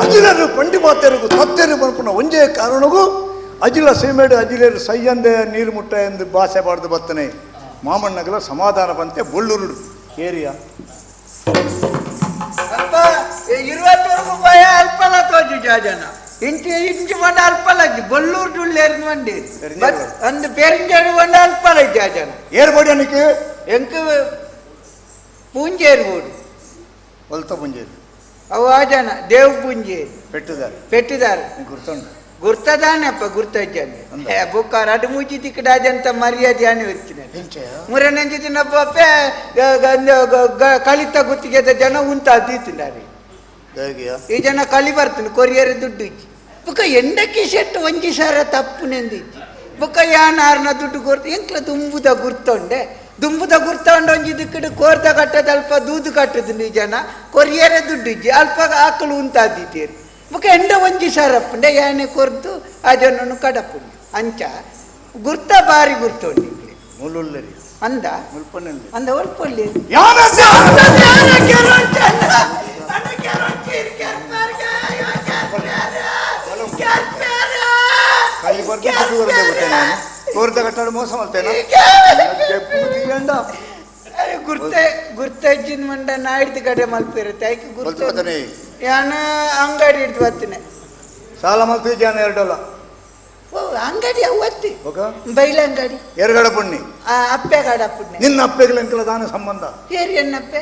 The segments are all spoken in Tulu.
ಅಜಿಲರು ಪಂಡಿ ಮಾತೆರುಗು ತತ್ತೆರು ಪನ್ಪುನ ಒಂಜೇ ಕಾರಣಗೂ ಅಜಿಲ ಸೀಮೆಡು ಅಜಿಲೇರು ಸೈಯಂದೆ ನೀರು ಮುಟ್ಟ ಎಂದು ಭಾಷೆ ಬಾರ್ದು ಬತ್ತನೆ ಮಾಮಣ್ಣಗಲ ಸಮಾಧಾನ ಬಂತೆ ಬೊಳ್ಳೂರುಡು ಏರಿಯಾ ಅಲ್ಪ ಇರುವತ್ತವರೆಗೂ ಭಯ ಅಲ್ಪಲ ತೋಜು ಜನ ಇಂಚು ಇಂಚು ಮಂಡ ಅಲ್ಪಲ ಬೊಳ್ಳೂರು ಡುಳ್ಳೇರು ಮಂಡಿ ಪೆರಿಂಜಾಡು. ಅಂದು ಪೆರಿಂಜಾಡು ಮಂಡ ಅಲ್ಪಲ ಜನ ಏರ್ ಬೋಡಿ ಅನಿಕೆ ಎಂಕ್ ಪೂಂಜೇರು ಬೋಡು ಒಲ್ತ ಪುಂಜೇರು ಅವು ಆ ಜನ ದೇವ್ ಪೂಂಜೇರು ಪೆಟ್ಟುದಾರೆ ಪೆಟ್ಟಿದ್ದಾರೆ ನೀ ಗುರ್ತುಂಡು ಗುರ್ತದಾನಪ್ಪ ಗುರ್ತಜ್ಜಂದೆ ಅಂದ. ಬುಕ್ಕ ರಡು ಮೂಜಿ ತಿಕ್ಕಡಾಜಂತ ಮರ್ಯಾದೆ ಅನಿ వచ్చిన ಇಂಚೆಯ ಮುರನಂಜಿ ತಿನ್ನಪ್ಪೆ ಕಲಿತ ಗುತ್ತಿಗೆದ ಜನ ಉಂತ ದೀತಿದ್ದಾರೆ ದೇಗಿಯ ಈ ಜನ ಕಲಿ ಬರ್ತನೆ ಕೊರಿಯರ್ ದುಡ್ಡು ಇಜ್ಜಿ ಬುಕ್ಕ ಎಂಡಕ್ಕೆ ಶೆಟ್ಟು ಒಂಜಿ ಸಾರ ತಪ್ಪು ನೆಂದಿಜ್ಜಿ ಬುಕ್ಕ ಯಾನಾರ್ನ ದುಡ್ಡು ಕೊರ್ತು ಎಂಕ್ಲ ದುಂಬುದ ಗುರ್ತೊಂಡೆ ದುಂಬುದ ಗುರ್ತೊಂಡ ಒಂಜಿ ದಿಕ್ಕಡು ಕೋರ್ದ ಕಟ್ಟದ ಅಲ್ಪ ದೂದು ಕಟ್ಟದು ಈ ಜನ ಕೊರಿಯರ ದುಡ್ಡು ಇಜ್ಜಿ ಅಲ್ಪ ಆಕಳು ಉಂತಾದಿದ್ದೀರಿ ಬುಕ್ಕ ಎಂಡ ಒಂಜಿ ಸಾರಪ್ಪಂಡೆ ಯಾನೆ ಕೊರ್ದು ಆ ಜನನು ಕಡಪುಂಡು ಅಂಚ ಗುರ್ತ ಬಾರಿ ಗುರ್ತೊಂಡಿ ಮುಳ್ಳುಳ್ಳರಿ ಅಂದ ಮುಲ್ಪನಲ್ಲಿ ಅಂದ ಒಲ್ಪೊಲ್ಲಿ ಯಾನ ಕೈ ಬರ್ದು ದುಡ್ಡು ಕೊರತೆ ಗೊತ್ತೇ ನಾನು ಕೋರ್ದ ಕಟ್ಟಾಡು ಮೋಸ ಮಾಡ್ತೇನೆ ಗುರ್ತ ಗುರ್ತಜ್ಜಿನ ಮಂಡ ನಾಡ್ದು ಕಡೆ ಮಲ್ಪಿರುತ್ತೆ ಐಕೆ ಗುರ್ತ ಬರ್ತಾನೆ ಯಾನ ಅಂಗಡಿ ಹಿಡ್ದು ಬರ್ತೀನಿ ಸಾಲ ಮಲ್ತು ಜಾನ ಎರಡಲ್ಲ ಓ ಅಂಗಡಿ ಅವತ್ತಿ ಓಕ ಬೈಲ ಅಂಗಡಿ ಎರಗಡ ಪುಣ್ಣಿ ಆ, ಅಪ್ಪೆ ಗಡ ಪುಣ್ಯ ನಿನ್ನ ಅಪ್ಪೆಗಳ ಎಂಕಲ ದಾನ ಸಂಬಂಧ ಏರಿ ಎನ್ನಪ್ಪೆ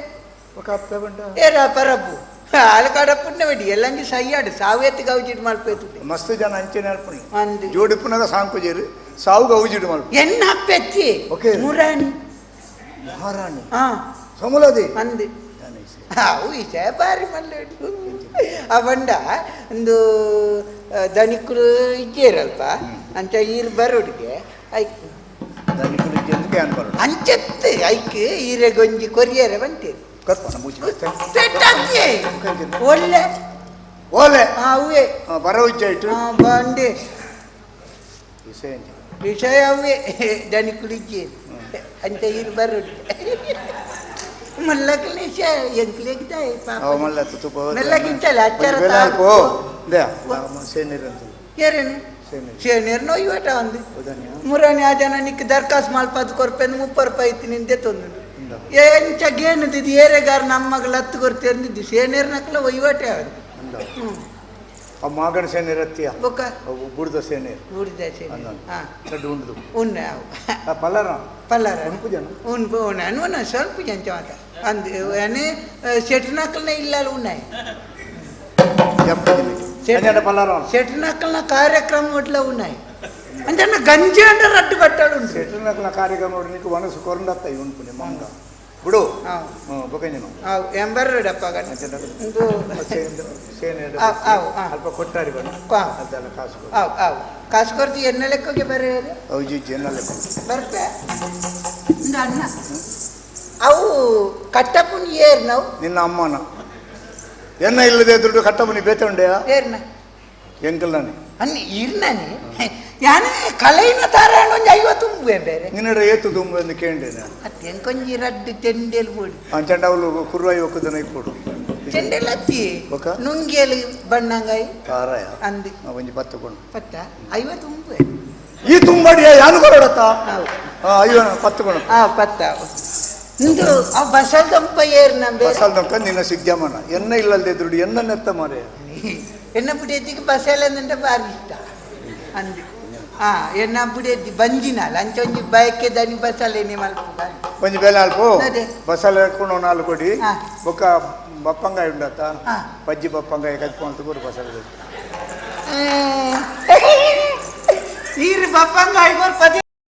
ఒక ಅಪ್ಪೆ ಬಂಡ ಏರ ಪರಬ್ಬು ಹಾಲು ಕಡ ಪುಣ್ಯ ಬಿಡಿ ಎಲ್ಲಂಜಿ ಸೈಯಾಡು ಸಾವೇತಿ ಗೌಜಿಡ್ ಮಲ್ಪೇತುಂಡೆ ಮಸ್ತ್ ಜನ ಅಂಚೆನೆ ಅಲ್ಪುಣಿ ಅಂದು ಜೋಡಿಪುನಗ ಸಾಂಕುಜೇರು ಸಾವುಗ ಔಜಿಡು ಮಲ್ಪ ಎನ್ನ ಅಪ್ಪೆತ್ತಿ ಓಕೆ. ಮುರಾಣಿ ಮಹಾರಾಣಿ ಹಾ ಸೋಮಲದಿ ಅಂದು ಅವು ವಿಷಯ ಬಾರಿ ಮಲ್ಲೇಡು ಆ ಬಂಡ ಒಂದು ದನಿಕುಲು ಇಜ್ಜೇರಲ್ಪ ಅಂಚ ಈರ್ ಬರೋಡಿಗೆ ಐಕ್ ದನಿಕುಲು ಇಜ್ಜೆಂದು can ಬರೋಡು ಅಂಚೆತ್ತು ಐಕ್ ಈರೆ ಗೊಂಜಿ ಕೊರಿಯರೆ ಬಂತೀರಿ ಕರ್ಪಣ ಮುಚ್ಚಿ ಪೆಟ್ಟಾಕಿ ಒಳ್ಳೆ ಓಲೆ ಅವೇ ಬರ ಉಜ್ಜ ಇಟ್ಟು ಬಂಡೆ ವಿಷಯ ಎಂಚ? ವಿಷಯ ಅವೇ ದನಿಕುಲು ಇಜ್ಜೇರು ಅಂಚ ಈರ್ ಬರೋಡು ಮಲ್ಲಕಲಿ ಎಂಕ್ಲೆಗ್ದಾಯ್ ಪಾಪ ಅವ ಮಲ್ಲ ತುಪ್ಪ ಮೆಲ್ಲಗಿಂಚಲ ಅಚ್ಚರ ಒಂಜಿ ಬೇಲೆ ತಾಕು. ಅಲ್ಪ they ಸೇನಿರ್ ಅಂತ ಏರೇನು ಸೇನಿರ್ ಶೇನೇರ್ ನೋಯ್ವಟ ಒಂದು ಉದನ್ಯ ಮುರಾಣಿ ಆ ಜನ ನಿಕ್ ದರ್ಖಾಸ್ ಮಲ್ಪದು ಕೊರ್ಪೆಂದು ಮುಪ್ಪ ರೂಪಾಯಿ ಇತ್ತು ನಿಂದೆ ತೊಂದು ಉಂಡ. ಎಂಚ ಗೇನದಿದ್ದು ಏರೆಗಾರ ನಮ್ಮಗಳ ಹತ್ತು ಕೊರ್ತೆಂದಿದ್ದು ಶೇನೇರ್ ನಕಲ ಒಯ್ವಟೆ ಅವನು ಅಂದ ಹ್ಞೂ ಅವ ಮಾಗಣ ಸೇನಿರ್ ಅತ್ತಿಯ ಬೊಕ್ಕ ಅವು ಬುಡ್ದ ಸೇನಿರ್ ಬುಡಿದ ಶೇನೇರ್ ಅಂದ ಹಾಂ ಚಡ್ಡು ಉಂಡುದು ಉನ್ನ ಅವು ಆ ಪಲ್ಲರ ಪಲ್ಲಾರ ಉಣುಪು ಜನ ಉನ್ ಉನ್ನ ಉನ್ನ ಸ್ವಲ್ಪ ಜಂಚ ಮಾತ ಅಂದ್ ಏನೇ ಶೆಟ್ನಕಲ್ನ ಇಲ್ಲ ಉನ್ನಾయి ಜಂಪದಿನಿ ಅಂಜನ ಪಲ್ಲರ ಶೆಟ್ನಕಲ್ನ ಕಾರ್ಯಕ್ರಮ ಒಟ್ಲ ಉನ್ನಾయి ಅಂಜನ ಗಂಜಿ ಅಂಡ ರಡ್ಡು ಬಟ್ಟಳು ಉಂಟು ಶೆಟ್ರನಕಲ ಕಾರ್ಯಕ್ರಮ ನೋಡಿ ನಿಕ್ ವನಸು ಕೊರಂಡತ್ತ ಉಂಪುನಿ ಮಂಗ ಬಿಡು ಹಾಂ ಹ್ಞೂ ಬೊಕಂಜನ ಅವು ಎಂಬರ್ರಡಪ್ಪ ಒಂದು ಸೇನಿರ್ ಆವ್, ಆವ್, ಆ. ಅಲ್ಪ ಕೊಟ್ಟಾರಿ ಬಣ್ಣ ಆ. ಅದೆಲ್ಲ ಕಾಸು ಕೊಡು. ಅವು ಅವು ಕಾಸು ಕೊರ್ದು ಎನ್ನ ಲೆಕ್ಕಗೆ ಬರೆಯೋದು ಅವು ಜಿಜ್ಜಿ ಎನ್ನಲೆ ಬರ್ತೆ ಇಂದ ಅಣ್ಣ ಅವು ಕಟ್ಟಪ್ಪನ ಏರ್ ನಾವು ನಿನ್ನ ಅಮ್ಮನ ಎನ್ನ ಇಲ್ಲದೆ ದುಡ್ಡು ಕಟ್ಟಬನಿ ಬೇತೆ ಉಂಡೆಯಾ ಏರ್ನ ಎಂಕಲ್ ನಾನೇ ಅನ್ನ ಇರ್ನಾನೆ ಯಾನೆ ಕಲೈನ ತಾರಾಣ ಒಂಜಿ ಐವತ್ತು ತುಂಬುವೆ ಬೇರೆ ನಿನ್ನಡ ಏತು ದುಂಬು ಎಂದು ಕೇಂಡೆ ನಾನು ಅತ್ತೆ ಕೊಂಜಿ ರಡ್ಡು ಚೆಂಡೆಲ್ ಬೋಡು ಅಂಚಂಡ ಅವಳು ಕುರ್ವಾಯಿ ಒಕ್ಕದನ ಇಪ್ಪುಡು ಚೆಂಡೆಲ್ ಅತ್ತಿ ಬೊಕ? ನುಂಗೇಲು ಬಣ್ಣಂಗಾಯಿ ಕಾರಾಯ ಅಂದು ಒಂಜಿ ಪತ್ತು ಕೊಂಡು ಪತ್ತ ಐವತ್ತು ತುಂಬುವೆ ಈ ತುಂಬಡಿಯ ಯಾನು ಕೊರಡತ್ತ ಅವು ಅಯ್ಯೋ ಪತ್ತು ಕೊಂಡು ಆ ಪತ್ತ ಇಂದು ಆ ಬಸಲ್ ದಂಪ ಏರ್ ನಂಬೆ ಬಸಲ್ ದೊಕ್ಕ ನಿನ್ನ ಸಿದ್ಧಮನ ಎನ್ನ ಇಲ್ಲದೆ ದುಡ್ಡು ಎನ್ನ ನೆತ್ತ ಮಾರೆ ಎನ್ನ ಪುಡಿಯತ್ತಿಗೆ ಬಸಲ್ ಅಂದ್ರೆ ಬಾರಿ ಇಷ್ಟ ಅಂದು ಆ ಎನ್ನ ಪುಡಿಯತ್ತಿ ಬಂಜಿನಾಲ ಅಂಚ ಒಂಜಿ ಬಯಕೆ ದನಿ ಬಸಲೇನೆ ಮಲ್ಪುಗ ಒಂಜಿ ಬೇಲೆ ಅಲ್ಪ ಅದೇ. ಬಸಲ್ ಹಾಕೊಂಡು ನಾಲ್ಕು ಕೊಡಿ ಹಾ. ಬೊಕ್ಕ ಬಪ್ಪಂಗಾಯಿ ಉಂಡತ್ತ ಹಾ. ಪಜ್ಜಿ ಬಪ್ಪಂಗಾಯಿ ಕಜ್ಪು ಕೊಡು ಬಸಲ್ ಈರು ಬಪ್ಪಂಗಾಯಿ ಕೊರ್ ಪದೇ